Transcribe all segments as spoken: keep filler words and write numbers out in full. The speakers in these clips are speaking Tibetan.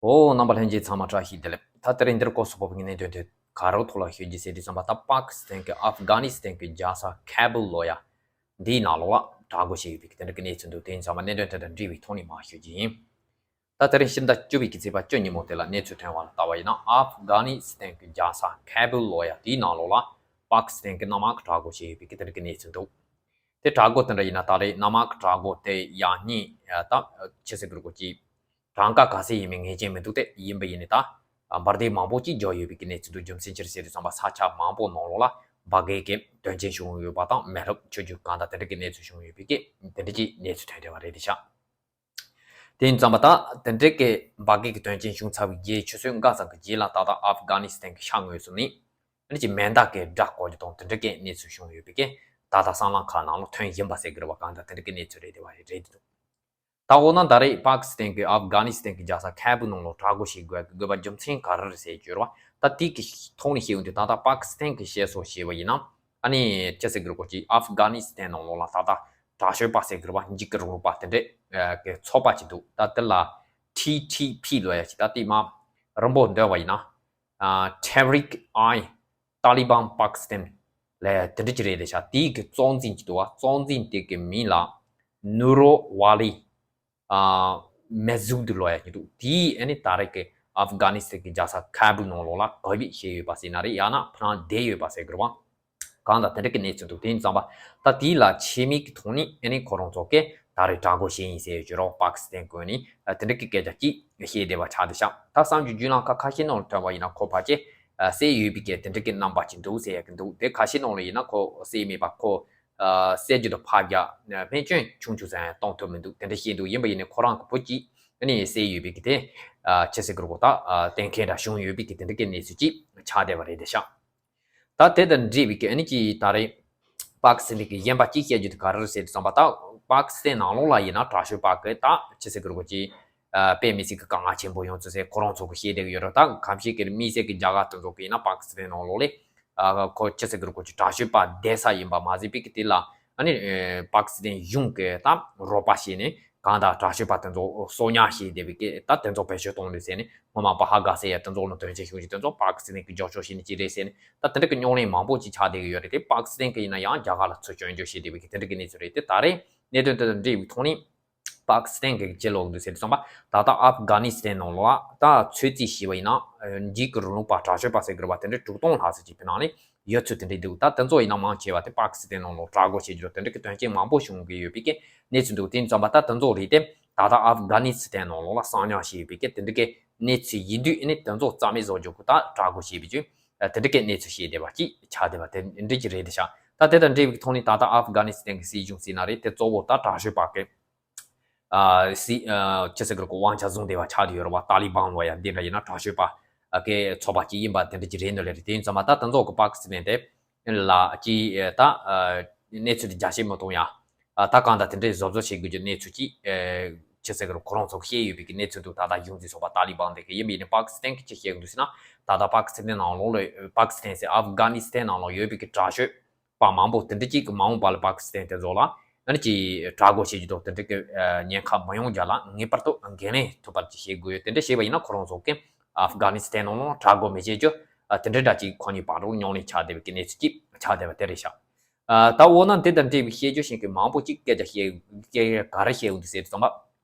ཨོ། རྣམ་པ་ལྷན་རྒྱས་ཚང་མ་བཀྲ་ཤིས་བདེ་ལེགས། ད་དེ་རིང་འདིར་སྐོར་སོགས་པའི་གནད་དོན་དེ་ག་རོ་ཐོག་ལ་ཤོད་རྒྱུ་ཟེར་དུས་ཙམ་པ། ད་པ་ཀི་སི་ཐན་གྱི་ཨབ་གྷ་ནི་སི་ཐན་གྱི་རྒྱལ་ས་ཁ་བུལ་ལོ་ཡ་འདིའི་ནང་ལོགས་ལ་དྲག་རྒོལ་བྱས་ཡོད་པའི་གི་དེ་འདྲ་གི་གནས་ཚུལ་འདུག་དེ་ཡིན་ཙང་མ་གནད་དོན་དེ་དང་འབྲེལ་བའི་ཐོག་ནས་མར་ཤོད་རྒྱུ་ཡིན། ད་དེ་རིང་ཕྱི་ཟླ་བཅུ་པའི་གི་ཚེས་པ་བཅུ་ཉིན་མོ་དེ་ལ་གནས་ཚུལ་ཐོན་པ་ལ་ལྟ་བ་ཡིན་ན། ཨབ་གྷ་ནི་སི་ཐན་གྱི་རྒྱལ་ས་ཁ་བུལ་ལོ་ཡ་དེའི་ནང་ལོགས་ལ་པ་ཀི་སི་ཐན་གྱི་གནམ་དམག་གི་དྲག་རྒོལ་བྱས་ཡོད་པའི་གི་དེ་འདྲ་གི་གནས་ཚུལ་འདུག་དེ་དྲག་རྒོལ་དེ་འདྲ་ཡིན་ན་ད་རེས་གནམ་དམག་གི་དྲག་རྒོལ་དེ་ཡང་སྙིང་ད་ཆི་ཟེར་དགོས་རེད། གོ་གི་གྲངས་ཀ་ག་ཚད་ཡིན་མིན་ངེས་ཅན་མི་འདུག་དེ་ཡིན་པ་ཡིན་ནའི་ད་འབར་མདེལ་མང་པོ་ཅིག་འཇོག་ཡོད་པའི་གི་གནས་ཚུལ་འདུག་རྒྱུ་མཚན་ཅི་རེད་ཟེར་དུས་ཙམ་པ། ས་ཆ་མང་པོ་ནང་ལོགས་ལ་འབར་གས་ཀྱི་དོན་རྐྱེན་བྱུང་ཡོད་པ་དང་། མེ་རླབས་ཆུ་རྒྱུན་གང་དང་དེ་འདྲ་གི་གནས་ཚུལ་བྱུང་ཡོད་པའི་གི་དེ་འདྲ་གི་གནས་ཚུལ་ཐོན་བསྡད་པ་རེད་དེ་ཤག་དེ་ཡིན་ཙམ་པ་ད་དེ་འདྲ་གི་འབར་གས་ཀྱི་དོན་རྐྱེན་བྱུང་ཚར་བའི་རྗེས་ཆུ་ཚོད་འགའ་ཙམ་གྱི་རྗེས་ལ་ད་ལྟ་ཨབ་གྷ་ནི་སི་ཐན་གྱི་ཤར་ངོས་སུ་ནི་ཨ་ནི་ཅིག་མེ་མདའ་གི་སྒྲ་གོ་རྒྱུ་དང་དེ་འདྲ་གི་གནས་ཚུལ་བྱུང་ཡོད་པའི་གི་ད་ལྟ་སྲང་ལམ་ཁག་ནང་ལ་ཐོན་བཞིན་པ་ཟེར་གི་རེད་པ། གང་ལྟར་དེ་འདྲ་གི་གནས་ཚུལ་རེད་བསྡད་པ་རེད་རེད་འདུག་ད་འོ་ན་ད་རེས་པ་ཀི་སི་ཐན་གྱི་ཨབ་གྷ་ནི་སི་ཐན་གྱི་རྒྱལ་ས་ཁ་བུལ་ནང་ལ་དྲག་རྒོལ་བྱེད་དགོས་དགོས་པ་རྒྱུ་མཚན་ག་རེ་རེད་ཟེར་གྱི་ཡོད་རེད་པ། ད་དེ་གི་ཐོག་ནས་བཤད་ཡོང་དུས་ད་ལྟ་པ་ཀི་སི་ཐན་གྱི་བཤད་སྲོལ་བྱས་པ་ཡིན་ན། ཨ་ནི་ཅི་ཟེར་གི་རེད། གོ་གི་ཨབ་གྷ་ནི་སི་ཐན་ནང་ལོགས་ལ་ད་ལྟ་དྲག་སྤྱོད་པ་ཟེར་གི་རེད་པ། འཇིགས་སྐུལ་རིང་ལུགས་པ་དེ་འདྲས་ཀྱི་ཚོགས་པ་ཅིག་འདུག་ད་དེ་ལ་ཊི་ཊི་ཕི་ལབ་ཡ་ཅིག་ད་དེ་མ་རིང་པོ་འདོན་པ་ཡིན་ན། ཨ། Tehrik i Taliban Pakistan ལབ་དེ་འདྲ་ཅིག་རེད་དེ་ཤག་དེའི་གི་གཙོ་འཛིན་ཅིག་འདུག་པ། གཙོ་འཛིན་དེ་གི་མིང་ལ་ནུ་རོ་ཝ་ལི། ཨ། མེ་ཟུག་དུ་ལབ་ཡ་ཅིག་འདུག་དེས་ཨ་ནི་ད་རེས་ཀྱི་ཨབ་གྷ་ནི་སི་ཐན་གྱི་རྒྱལ་ས་ཁ་བུལ་ནང་ལོགས་ལ་ག་བ་བྱས་ཡོད་པ་ཟེར་ན་རེད། ཡང་ན་ཕར་བསྡད་ཡོད་པ་ཟེར་གི་རེད་པ། གང་ལྟར་དེ་འདྲ་གི་གནས་ཚུལ་འདུག་དེ་ཡིན་ཙམ་པ་ད་དེ་ལ་ཆེད་དམིགས་ཀྱི་ཐོག་ནས་ཨ་ནི་ཁོ་རང་ཚོ་གིས་ད་རེས་དྲག་རྒོལ་བྱས་ཡིན་ཟེར་ཡོད་ཀྱི་རེད། པ་ཀི་སི་ཐན་ཀུན་ནས་དེ་འདྲ་གི་སྐད་ཆ་ཅིག་བཤད་བསྡད་པ་ཆགས་བསྡད་ཤག་ད་གསར་འགྱུར་བརྒྱུད་ལམ་ཁག་ཁ་ཤས་ནང་ལ་ཐོན་པ་ཡིན་ན་ཁོ་ཕལ་ཆེར་བསད་ཡོད་པའི་གི་དེ་འདྲ་གི་རྣམ་པ་ཅིག་འདུག་ཟེར་ཡ་གི་འདུག་དེ་ཁ་ཤས་ནང་ལ་ཡིན་ན་ཁོ་བསད་མེད་པ། ཁོ་བསད་རྒྱུ་དང་ཕབ་རྒྱག་སྨན་བཅོས་ཆུང་ཆུང་ཙམ་ཡང་གཏོང་ཐུབ་མི་འདུག་དེ་འདྲ་བཤད་འདུག་ཡིན་པ་ཡིན་ནའི་ཁོ་རང་གི་བུ་གཅིག་ཨ་ནི་བསད་ཡོད་པའི་གི་དེ་ཅི་ཟེར་གི་རེད། གོ་ད་གཏན་འཁེལ་འདྲ་བྱུང་ཡོད་པའི་གི་དེ་འདྲ་གི་གནས་ཚུལ་ཅིག་ཆགས་བསྡད་པ་རེད་དེ་ཤག་ད་དེ་དང་འབྲེལ་བའི་གི་ཨ་ནི་ཅིག་ད་རེས་པ་ཀི་སི་ཐན་གི་གཞན་པ་ཅིག་བཤད་རྒྱུ་དེ་ག་རེ་རེད་ཟེར་དུས་ཙམ་པ། ད་པ་ཀི་སི་ཐན་ནང་ལོགས་ལ་ཡིན་ན་དྲག་སྤྱོད་པ་གི་ད་ཅི་ཟེར་གི་རེད། གོ་ཅིག་ཨ། དཔེ་མི་སྲིད་གི་དཀའ་ངལ་ཆེན་པོ་ཡོང་ཚུལ་ཟེར་ཁོ་རང་ཚོ་གི་བཤད་བསྡད་གི་ཡོད་རེད། ད་གང་ཞིག་གི་དམིགས་བསལ་གི་རྒྱ་གར་དེ་ཚོ་གི་ཡིན་ན་པ་ཀི་སི་ཐན་ནང་ལོགས་ལ་ཨ། ཁོ་ཅི་ཟེར་གི་རེད། གོ་ཅིག་དྲག་སྤྱོད་པ་བསྡད་ས་ཡིན་པ་མ་ཟད་པའི་གི་དེ་ལ་ཨ་ནི་ཨ། པ་ཀི་སི་ཐན་གཞུང་གི་ད་རོགས་པ་བྱས་ནས་གང་ལྟར་དྲག་སྤྱོད་པ་དེ་ཚོ་གསོག་ཉར་བྱས་བསྡད་པའི་གི་ད་དེ་ཚོ་བེད་སྤྱོད་གཏོང་ནས་ཟེར་ནས། སྔོན་མ་པ་ཧལ་གྷམ་ཟེར་ཡ་དེ་ཚོ་ལ་དོན་རྐྱེན་བྱུང་རྗེས་དེ་ཚོ་པ་ཀི་སི་ཐན་གི་འཇོག་ཆོག་བྱས་ནས་ཅི་རེད་ཟེར་ནས་ད་དེ་འདྲ་གི་རྙོག་གླེང་མང་པོ་ཅིག་ཆགས་བསྡད་ཀྱི་ཡོད་རེད། དེ་པ་ཀི་སི་ཐན་གི་ཡིན་ན་ཡང་རྒྱ་གར་ལ་ཚུར་སྐྱོན་བརྗོད་བྱས་བསྡད་པའི་གི་དེ་འདྲ་གི་གནས་ཚུལ་རེད། དེ་ད་རེས་གནད་དོན་དེ་དང་འབྲེལ་བའི་ཐོག་ནས་པ་ཀི་སི་ཐན་གི་ཅི་ལབ་འདུག་ཟེར་དུས་ཙམ་པ། ད་ལྟ་ཨབ་གྷ་ནི་སི་ཐན་ནང་ལ་ད་ཚོད་རྩིས་བྱས་པ་ཡིན་ན་འཇིགས་སྐུལ་རིང་ལུགས་པ་དྲག་སྤྱོད་པ་ཟེར་གི་རེད་པ། དེ་འདྲ་དྲུག་སྟོང་ལྷག་ཙམ་ཅིག་ཕི་ནང་ནས་ཡོད་ཚུལ་དེ་འདྲ་འདུག་ད་དེ་ཚོ་ཡིན་ན་མང་ཆེ་བ་དེ་པ་ཀི་སི་ཐན་ནང་ལ་དྲག་རྒོལ་བྱེད་རྒྱུ་དེ་འདྲ་གི་དོན་རྐྱེན་མང་པོ་བྱུང་གི་ཡོད་པའི་གི་གནས་ཚུལ་འདུག་དེ་ཡིན་ཙམ་པ་ད་དེ་ཚོ་རེད་དེ། ད་ལྟ་ཨབ་གྷ་ནི་སི་ཐན་ནང་ལོགས་ལ་གསང་ཉར་བྱས་ཡོད་པའི་གི་དེ་འདྲ་གི་གནས་ཚུལ་ཡིན་དུས་ཨ་ནི་དེ་ཚོ་རྩ་མེད་བཟོ་རྒྱུ་གི་ད་དྲག་རྒོལ་བྱས་པའི་ཅུང་དེ་འདྲ་གི་གནས་ཚུལ་བཤད་བསྡད་པ་ཅིག་ཆགས་བསྡད་པ་དེ་འདྲ་ཅིག་རེད་དེ་ཤག་ད་དེ་དང་འབྲེལ་བའི་ཐོག་ནས་ད་ལྟ་ཨབ་གྷ་ནི་སི་ཐན་གི་སྲིད་གཞུང་ཟེར་ན་རེད། དེ་གཙོ་བོ་ད་དྲག་སྤྱོད་པ་གི་ཨ། སྲིད་ཨ། ཅི་ཟེར་གི་རེད། གོ་དབང་ཆ་བཟུང་བསྡད་པ་ཆགས་བསྡད་ཡོད་རེད་པ། ཏཱ་ལི་བན་ལབ་ཡ་འདི་འདྲ་ཡིན་ན་དྲག་སྤྱོད་པ་གི་ཚོགས་པ་ཅིག་ཡིན་པ་དེ་འདྲ་ཅིག་རེད་འདུག་ལེ་རེད། དེ་ཡིན་ཙང་མ་ད་དེ་ཚོ་གི་པ་ཀི་སི་ཐན་དེ་ལ་ཅིག་ད་གནས་ཚུལ་དེ་རྒྱ་བཤད་མི་གཏོང་ཡ། ད་གང་ལྟར་དེ་འདྲའི་བཟོ་བཟོ་བྱེད་དགོས་ཀྱི་གནས་ཚུལ་ཅིག་ཅི་ཟེར་གི་རེད། ཁོ་རང་ཚོ་བཤད་ཡོད་པའི་གི་གནས་ཚུལ་འདུག་ད་ལྟ་གཞུང་འཛིན་ཚོགས་པ་ཏཱ་ལི་བན་དེ་གི་ཡིན་པ་ཡིན་ན་པ་ཀི་སི་ཐན་གི་ཅི་བཤད་གི་འདུག་ཟེར་ན། ད་ལྟ་པ་ཀི་སི་ཐན་ནང་ལོགས་ལ་པ་ཀི་སི་ཐན་ཟེར་ཨབ་གྷ་ནི་སི་ཐན་ནང་ལོགས་ཡོད་པའི་གི་དྲག་སྤྱོད་པ་མང་པོ་དེ་འདྲ་ཅིག་གི་མ་འོངས་པ་ལ་པ་ཀི་སི་ཐན་དེ་ཚོ་ལ་ཨ་ནི་ཅིག་དྲག་རྒོལ་བྱེད་རྒྱུ་དང་དེ་འདྲ་གི་ཉེན་ཁ་མི་ཡོང་རྒྱུ་ལ་ངེས་པར་དུ་འགན་ལེན་ཐུབ་པ་ཅིག་བྱེད་དགོས་ཡོད། དེ་འདྲ་བྱས་པ་ཡིན་ན་ཁོ་རང་ཚོ་གི་ཨབ་གྷ་ནི་སི་ཐན་ནང་ལ་དྲག་རྒོལ་མི་བྱེད་རྒྱུ་དེ་འདྲ་འདྲ་ཅིག་ཁོ་གཉིས་བར་དུ་རྙོག་གླེང་ཆགས་བསྡད་པའི་གི་གནས་ཚུལ་ཅིག་ཆགས་བསྡད་པ་དེ་རེད་ཤག་ད་འོ་ན་འདི་དང་འབྲེལ་བའི་བཤད་རྒྱུ་ཞིག་གི་མང་པོ་ཅིག་སྐད་ཆ་བཤད་སྐད་ག་རེ་བཤད་འདུག་ཟེར་དུས་ཙམ་པ།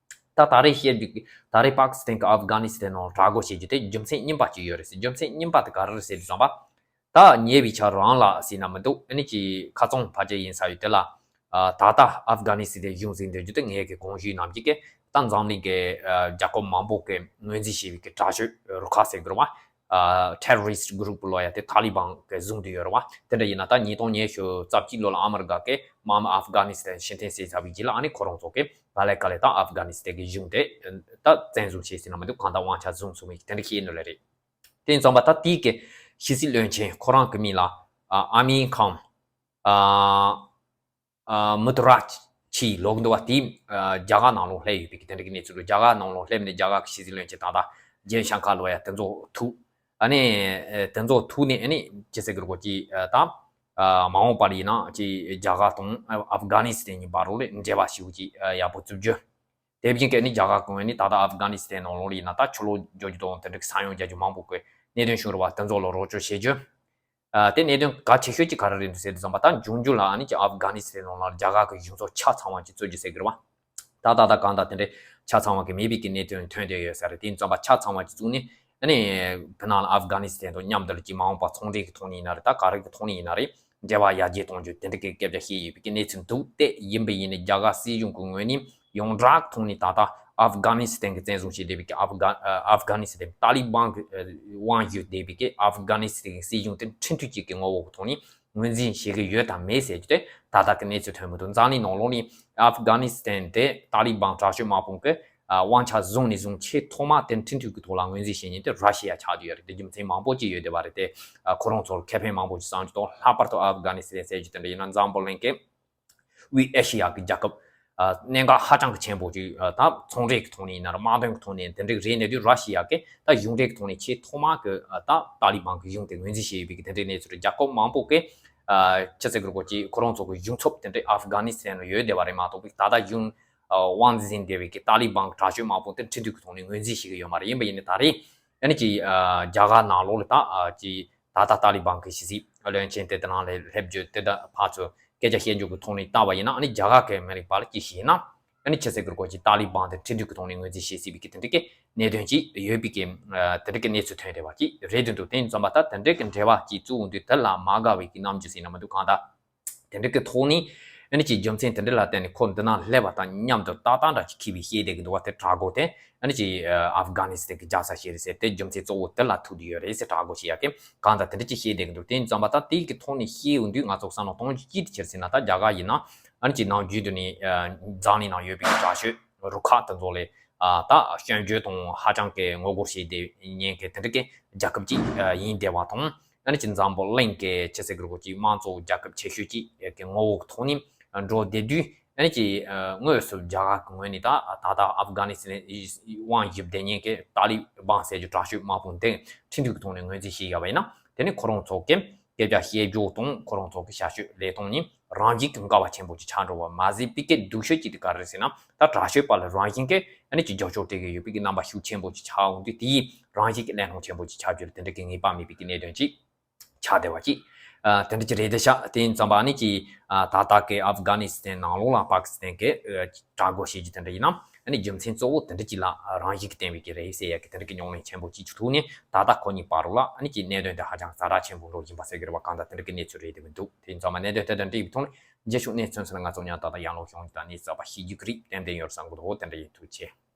ད་ད་རེས་བཤད་རྒྱུ་ད་རེས་པ་ཀི་སི་ཐན་གི་ཨབ་གྷ་ནི་སི་ཐན་ནང་དྲག་རྒོལ་བྱེད་རྒྱུ་དེ་རྒྱུ་མཚན་རྙིང་པ་ཅིག་ཡོད་རེད་ཟེར། རྒྱུ་མཚན་རྙིང་པ་དེ་ག་རེ་རེད་ཟེར་དུས་ཙམ་པ། ད་ཉེ་བའི་ཆར་རང་ལ་ཟེར་ན་མི་འདུག་ཨ་ནི་ཅིག་ཁ་ཚང་ཕལ་ཆེར་ཡིན་ས་ཡོད་དེ་ལ། ད་ལྟ་ཨབ་གྷ་ནི་སི་ཐན་གཞུང་འཛིན་བསྡད་རྒྱུ་དེ་ངས་གི་གོང་ཞུས་ནང་བཞིན་གི་ད་འཛམ་གླིང་གི་རྒྱལ་ཁབ་མང་པོ་གི་ངོས་འཛིན་བྱས་པའི་གི་དྲག་སྤྱོད་རུ་ཁག་ཟེར་གི་རེད་བ། Terrorist Group ལབ་ཡ་དེ་ཏཱ་ལི་བན་གི་བཟུང་བསྡད་ཡོད་རེད་བ། དེ་འདྲ་ཡིན་ན་ད་ཉིས་སྟོང་ཉི་ཤུ་རྩ་གཅིག་ལོ་ལ་ཨ་མི་རི་ཀ་གི་མར་ཨབ་གྷ་ནི་སི་ཐན་ཕྱིར་འཐེན་བྱས་ཚར་བའི་རྗེས་ལ་ཨ་ནི་ཁོ་རང་ཚོ་གི་ག་ལེ་ག་ལེ་ད་ཨབ་གྷ་ནི་སི་ཐན་གི་གཞུང་དེ་ད་བཙན་བཟུང་བྱས་ཟེར་ན་མི་འདུག་གང་ལྟར་དབང་ཆ་བཟུང་ཚུགས་མིན་དེ་འདྲ་ཤེས་ནོ་ལེ་རེད། དེ་ཡིན་ཙང་པ་ད་དེའི་གི་ཕྱི་སྲིད་བློན་ཆེན་ཁོ་རང་གི་མིང་ལ་ཨ་ཨ་མིན་ཁམ་ཨ་ཨ་མུ་ཏུ་ར་ཆི་ལབ་འདུག་པ། དེ་ཨ་རྒྱ་གར་ནང་ལོགས་སླེབས་ཡོད་པའི་གི་དེ་འདྲ་གི་གནས་ཚུལ་འདུག་རྒྱ་གར་ནང་ལོགས་སླེབས་ནས་རྒྱ་གར་གི་ཕྱི་སྲིད་བློན་ཆེན་ད་ལྟ་ཇེ་ཤང་ཀར་ལབ་ཡ་དེ་ཚོ་ཐུག་ཨ་ནི་ཨ་དེ་ཚོ་ཐུག་ནས་ཨ་ནི་ཅི་ཟེར་གི་རེད། གོ་ཅི་ཨ་ད་ཨ་མ་འོངས་པར་ཡིན་ན་ཅི་རྒྱ་གར་དང་ཨ་ཨབ་གྷ་ནི་སི་ཐན་གཉིས་བར་ལ་འབྲེལ་བ་ཞིག་ཅིག་ཨ་ཡག་པོ་བཙུགས་རྒྱུ། དེ་བཞིན་གྱི་ནི་རྒྱ་གར་གོང་ནི་ད་ལྟ་ཨབ་གྷ་ནི་སི་ཐན་ནང་ལོགས་ལ་ཡིན་ན་ད་ཆུ་ལོག་རྒྱག་རྒྱུ་དང་དེ་འདྲ་ས་ཡོམ་རྒྱག་རྒྱུ་མང་པོ་གི་གནད་དོན་བྱུང་རེད་བ། དེ་ཚོ་ལ་རོགས་སྐྱོར་བྱེད་རྒྱུ། ཨ་དེ་གནད་དོན་གལ་ཆེ་ཤོས་ཀྱི་ག་རེ་རེད་འདུག་ཟེར་དུས་ཙམ་པ་ད་འབྱུང་འགྱུར་ལ་ཨ་ནི་ཀྱི་ཨབ་གྷ་ནི་སི་ཐན་ནང་ལ་རྒྱ་གར་གྱི་གཞུང་ཚབ་ཆ་ཚང་བ་ཅིག་བཙུགས་རྒྱུ་ཟེར་གི་རེད་བ། ད་ད་ལྟ་གང་ལྟར་དེ་འདྲའི་ཆ་ཚང་བ་གི་མེད་པའི་གི་གནད་དོན་ཐོན་བསྡད་ཡོད་ས་རེད། དེ་ཡིན་ཙམ་པ་ཆ་ཚང་བ་ཅིག་བཙུགས་ནས་ཨ་ནི་བོད་ནང་ལ་ཨབ་གྷ་ནི་སི་ཐན་དང་མཉམ་དུ་ལ་ཅིག་མ་འོངས་པ་ཚོང་འབྲེལ་གྱི་ཐོག་ནས་ཡིན་ན་རེད། ད་ག་རེ་གི་ཐོག་ནས་ཡིན་ན་རེད། འབྲེལ་བ་ཡར་རྒྱས་གཏོང་རྒྱུ་དེ་འདྲ་གི་སྐད་ཆ་བཤད་ཡོད་པའི་གི་གནས་ཚུལ་འདུག་དེ་ཡིན་པ་ཡིན་ནའི་རྒྱ་གར་སྲིད་གཞུང་གི་ངོས་ནས་ཡོངས་གྲགས་ཐོག་ནས་ད་ལྟ་ཨབ་གྷ་ནི་སི་ཐན་གྱི་བཙན་བཟུང་བྱས་བསྡད་པའི་གི་ཨབ་གྷ་ཨ་ཨབ་གྷ་ནི་སི་ཐན་ཏཱ་ལི་བན་གྱི་ཨ་དབང་བསྒྱུར་བསྡད་པའི་གི་ཨབ་གྷ་ནི་སི་ཐན་གྱི་སྲིད་གཞུང་དེ་ཁྲིམས་མཐུན་ཅན་གྱི་ངོ་བོ་གི་ཐོག་ནས་ངོས་འཛིན་བྱེད་ཀྱི་ཡོད་དམ་མེད་ཟེར་རྒྱུ་དེ་ད་ལྟ་གི་གནས་ཚུལ་ཐོན་མི་འདུག་འཛམ་གླིང་ནང་ལོགས་ནས་ཨབ་གྷ་ནི་སི་ཐན་དེ་ཏཱ་ལི་བན་དྲག་སྤྱོད་དམག་དཔུང་གི་ཨ་དབང་ཆ་བཟུང་ནས་བཟུང་ཆེས་ཐོག་མ་དེ་ཁྲིམས་མཐུན་གྱི་ཐོག་ལ་ངོས་འཛིན་བྱེད་མཁན་དེ་ར་ཤི་ཡ་ཆགས་བསྡད་ཡོད་རེད། དེ་རྒྱུ་མཚན་མང་པོ་ཅིག་ཡོད་བསྡད་པ་རེད་དེ། ཨ་ཁོ་རང་ཚོར་ཁེ་ཕན་མང་པོ་ཅིག་བསམ་རྒྱུ་དང་། ལྷག་པར་དུ་ཨབ་གྷ་ནི་སི་ཐན་ཟེར་རྒྱུ་དེ་འདྲ་ཡིན་ན་འཛམ་བུ་གླིང་གི་དབུས་ཨེ་ཤི་ཡ་གི་རྒྱལ་ཁབ་ཨ་གནད་འགག་ཧ་ཅང་གི་ཆེན་པོ་ཅིག་ཨ་ད་ཚོང་འབྲེལ་གྱི་ཐོག་ནས་ཡིན་ན་ར་དམག་དོན་གྱི་ཐོག་ནས་དེ་འདྲ་རེད་ནས་དུས་ར་ཤི་ཡ་གི་ད་གཞུང་འབྲེལ་གྱི་ཐོག་ནས་ཆེས་ཐོག་མ་གི་ཨ་ད་ཏཱ་ལི་བན་གྱི་གཞུང་དེ་ངོས་འཛིན་བྱས་ཡོད་པའི་གི་དེ་འདྲའི་གནས་ཚུལ་རྒྱལ་ཁབ་མང་པོ་གི་ཨ་ཅི་ཟེར་དགོས་རེད། ཁོ་ཅིག་ཁོ་རང་ཚོ་གི་གཞུང་ཚབ་དེ་འདྲའི་ཨབ་གྷ་ནི་སི་ཐན་ལ་ཡོད་བསྡད་པ་རེད་མ་གཏོགས་པའི་ད་ལྟ་གཞུང་ཨ་དབང་འཛིན་བསྡད་པའི་གི་ཏཱ་ལི་བན་གྱི་དྲག་སྤྱོད་དམག་དཔུང་དེ་ཁྲིམས་མཐུན་གྱི་ཐོག་ནས་ངོས་འཛིན་བྱེད་ཀྱི་ཡོད་མ་རེད། ཡིན་པ་ཡིན་ནའི་ད་རེས་ཨ་ནི་ཅིག་ཨ་རྒྱ་གར་ནང་ལོགས་ལ་ད་ཨ་ཅིག་ད་ལྟ་ཏཱ་ལི་བན་གྱི་ཕྱི་སྲིད་བློན་ཆེན་དེ་དེ་ནང་ལ་སླེབས་རྒྱུ་དེ་འདྲ་ཕར་ཚུར་སྐད་ཆ་བཤད་རྒྱུ་གི་ཐོག་ནས་བལྟས་པ་ཡིན་ན། ཨ་ནི་རྒྱ་གར་གྱི་མི་རིགས་པ་ལ་ཅིག་བཤད་ན་ཨ་ནི་ཅི་ཟེར་དགོས་རེད། ཁོ་ཅིག་ཏཱ་ལི་བན་དེ་ཁྲིམས་མཐུན་གྱི་ཐོག་ནས་ངོས་འཛིན་བྱེད་སྲིད་པའི་གི་དེ་འདྲ་གི་གནད་དོན་ཅིག་ཡོད་པའི་གི་ཨ་དེ་འདྲ་གི་གནས་ཚུལ་ཐོན་བསྡད་པ་ཅིག་རེད་འདུག་དེ་ཡིན་ཙམ་པ་ད་དེ་འདྲ་གི་འབྲེལ་བ་ཅིག་བཙུགས་འོང་དུས་དེ་ལ་མ་དགའ་བའི་གི་རྣམ་འགྱུར་ཟེར་ན་མི་འདུག་གང་ལྟར། དེ་འདྲ་གི་ཐོག་ནས་ཨ་ནི་ཅིག་རྒྱུ་མཚན་དེ་འདྲ་ལ་བརྟེན་ནས་ཁོ་འདི་ན་སླེབས་པ་དང་མཉམ་དུ་ཏག་ཏག་འདྲ་ཅིག་འཁྱེར་བའི་བཤད་བསྡད་ཀྱི་འདུག་བ། དེ་དྲག་གོ་དེ་ཨ་ནི་ཅིག་ཨ་ཨབ་གྷ་ནི་སི་ཐན་གྱི་རྒྱལ་ས་ཞིག་རེད་ཟེར། དེ་རྒྱུ་མཚན་གཙོ་བོ་དེ་ལ་ཐུག་བསྡད་ཡོད་རེད་ཟེར་དྲག་གོ་བཤད་ཡ་གི་གང་ལྟར་དེ་འདྲ་ཅིག་བཤད་བསྡད་ཀྱི་འདུག་དེ་ཡིན་ཙམ་པ་ད་དེ་གི་ཐོག་ནས་བཤད་ཡོང་དུས་ང་ཚོ་བསམ་བློ་གཏོང་རྒྱུ་ཅི་ཟེར་ཟེར་ན། ད་རྒྱ་གར་ཡིན་ན་ཨ་ནི་ཅིག་ནམ་རྒྱུན་དུ་ནས་ཨ་འཛམ་གླིང་ནང་ཡོད་པའི་དྲག་ཤོས་རུ་ཁག་དེ་ཚོ་ལ་ཨ་ད་སྐྱོན་བརྗོད་དང་ཧ་ཅང་གི་ངོ་རྒོལ་བྱེད་བསྡད་མཁན་གྱི་དེ་འདྲ་གི་རྒྱལ་ཁབ་ཅིག་ཨ་ཡིན་བསྡད་པ་དང་། ཨ་ནི་ཅིག་འཛམ་བུ་གླིང་གི་ཅི་ཟེར་དགོས་རེད། ཅིག་དམངས་གཙོ་རྒྱལ་ཁབ་ཆེ་ཤོས་ཅིག་གི་ངོ་བོ་གི་ཐོག་ནས་འགྲོ་བསྡད་དུས། ཨ་ནི་ཅིག་དངོས་སུ་རྒྱ་གར་གྱི་ངོས་ནས་ད་ད་ལྟ་ཨབ་གྷ་ནི་སི་ཐན་དབང་བསྒྱུར་བསྡད་མཁན་གྱི་ཏཱ་ལི་བན་ཟེར་རྒྱུ་དྲག་ཤོས་དམག་དཔུང་དེ་ཁྲིམས་མཐུན་གྱི་ཐོག་ནས་ངོས་འཛིན་བྱས་ཡོད་པ་ཡིན་ན། དེ་ནི་ཁོ་རང་ཚོ་གི་སྐད་ཆ་བཤད་རྒྱུ་དང་ཁོ་རང་ཚོ་གི་བྱ་སྤྱོད་ལས་སྟངས་ནི་རང་བཞིན་གྱིས་འགལ་བ་ཆེན་པོ་ཅིག་ཆགས་འགྲོ་བ་མ་ཟད། པའི་གི་སྡུག་ཤོས་ཅིག་དེ་ག་རེ་རེད་ཟེར་ན། ད་དྲག་ཤོས་པ་ལ་རང་བཞིན་གྱིས་ཨ་ནི་ཅིག་རྒྱབ་སྐྱོར་སྤྲད་ཀྱི་ཡོད་པའི་གི་རྣམ་པ་ཤུགས་ཆེན་པོ་ཅིག་ཆགས་འོང་དུས། དེའི་རང་བཞིན་གྱི་གནད་དོན་ཆེན་པོ་ཅིག་ཆགས་རྒྱུ་ལ་དེ་འདྲ་གི་ངེས་པ་མེད་པའི་གི་གནད་དོན་ཅིག་ཆགས་བསྡད་པ་ཅིག་ཨ་དེ་འདྲ་ཅིག་རེད་དེ་ཤག་དེ་ཡིན་ཙམ་པ་ཨ་ནི་ཅིག་ཨ་ད་ལྟ་གི་ཨབ་གྷ་ནི་སི་ཐན་ནང་ལོགས་ལ་པ་ཀི་སི་ཐན་གྱི་ཨ་དྲག་རྒོལ་བྱེད་རྒྱུ་དེ་འདྲ་ཡིན་ན། ཨ་ནི་རྒྱུ་མཚན་གཙོ་བོ་དེ་འདྲ་ཅིག་ལ་རང་བཞིན་གྱིས་བརྟེན་པའི་གི་རེད་ཟེར་ཡ་གི་དེ་འདྲ་གི་རྙོག་གླེང་ཆེན་པོ་ཅིག་ཐུག་ནས། ད་ལྟ་ཁོ་གཉིས་བར་ལ་ཨ་ནི་ཅིག་གནད་དོན་དེ་ཧ་ཅང་ཛ་དྲག་ཆེན་པོ་འགྲོ་བཞིན་པ་ཟེར་གི་རེད་བ། གང་ལྟར་དེ་འདྲ་གི་གནས་ཚུལ་རེད་བསྡད་མི་འདུག་དེ་ཡིན་ཙམ་པ་གནད་དོན་དེ་དང་འབྲེལ་བའི་ཐོག་ནས་རྗེས་ཕྱོགས་གནས་ཚུལ་ཚོ་ལ་ང་ཚོ་མཉམ་དུ་ད་ལྟ་ཡང་ལོག་ཤོང་རྒྱུ་དང་གནས་ཚུལ་ཚགས་པ་ཤེས་རྒྱུ་གི་རེད། ཏན་ཏན་ཡོད་བསམ་གི་འདུག་དེ་འདྲ་ཡིན། ཐུགས་རྗེ་ཆེ།